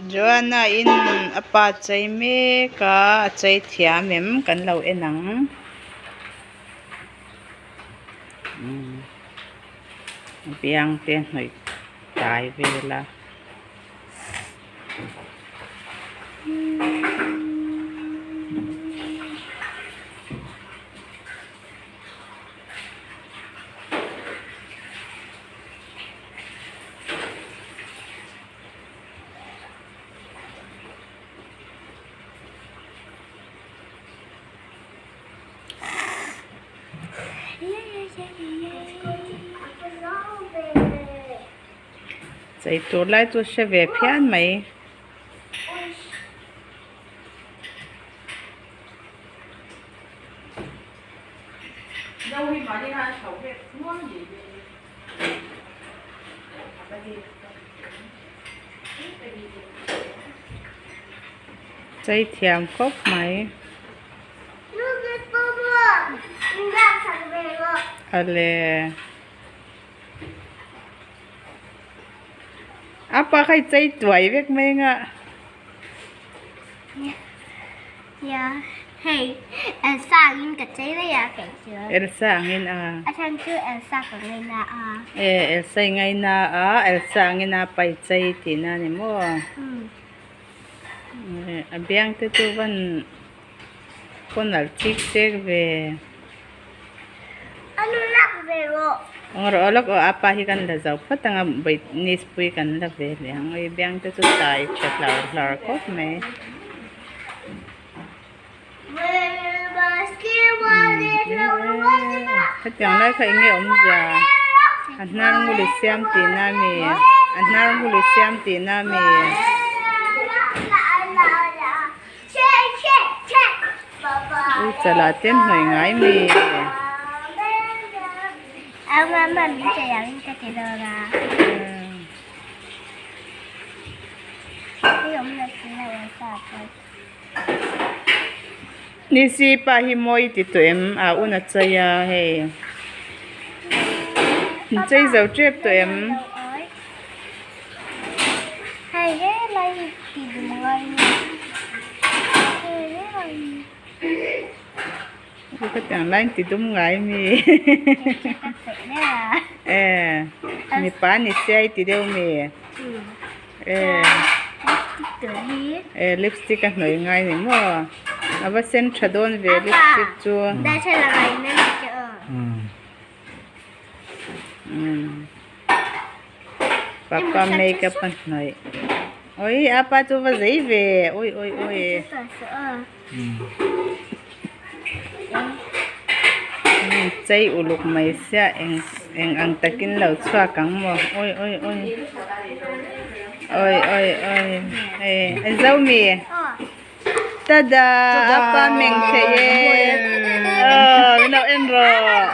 Joanna in a pa chei mek a a chei thiam em kan lo en ang a biang te a hnawih tai vel a. Chei tur lai chu hre ve phian mai. Chei thiam khawp mai. Ale. A pa kha i chei tuai vek mai anga. Ya, hei Elsa angin ka chei mai a kei chu. Elsa angin a. A chhan chu Elsa ka ngaina a. E, Elsa i ngaina a, Elsa angin a pa i chei tihna a ni maw? A biang te chu van pawn alh chik chek ve. A nu lak ve rawh. Eng rawh lawk aw a pa hi kan la zo phawt ang a nis pui kan la ve leh ang i biang te chu tai tha hlar hlar khawp mai. Hetiang lai kha enge awmzia a hnar ngul i siam tihna a mi a hnar ngul i siam tihna a mi. Ui chalah te an hnawih ngai mi. Nisi pa hi mawi ti tawh em a un a chei a hei an chei zo tep tawh em. Khatiang lai ti dum ngai mi e mipa ni siai ti deuh mi e e lipstick a hnawih ngai ni maw a va sen tha dawn ve lipstick chu papa makeup a hnawih oi apa chu va zei ve oi oi oi. Chei uluk mai sia eng eng ang takin lo chhuak ang maw oi oi oi oi oi oi hei a zo mi tada apa meng thei e aw min lo en rawh.